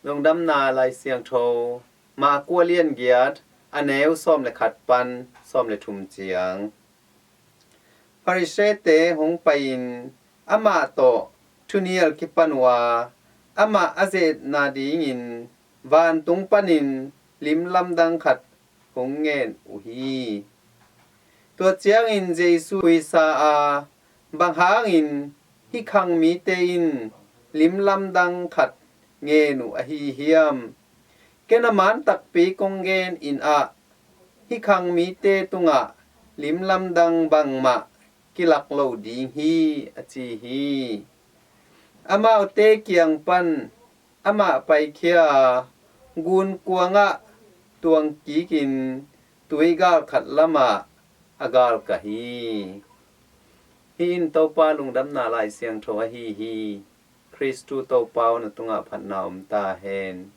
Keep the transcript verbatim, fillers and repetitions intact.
Lungdamna Lai Siangtho, Mark a lian giat, a neu sawm le khat pan sawm le thum ciang. Farisee-te hong pai-in amah tawh thunial kipan uh a, amah a ze-etna dingin vantung panin lim lamdang khat hong ngen uh hi. Tua ciangin Jesu huisa a, "Bang hangin hih khang mite in lim lamdang khat ngen uh ahi hiam? Ken a man takpi kong genin ah, hih khang mite tungah lim lamdang bangmah kilak lo ding hi," a ci hi. Amaute kiang pan amah paikhia a, gunkuangah tuangkikin tuigal khat lamah a galkah hi. Hih in Topa Lungdamna Lai Siangtho ahi hi. Khristu Topa aw, na tungah phatna om ta hen.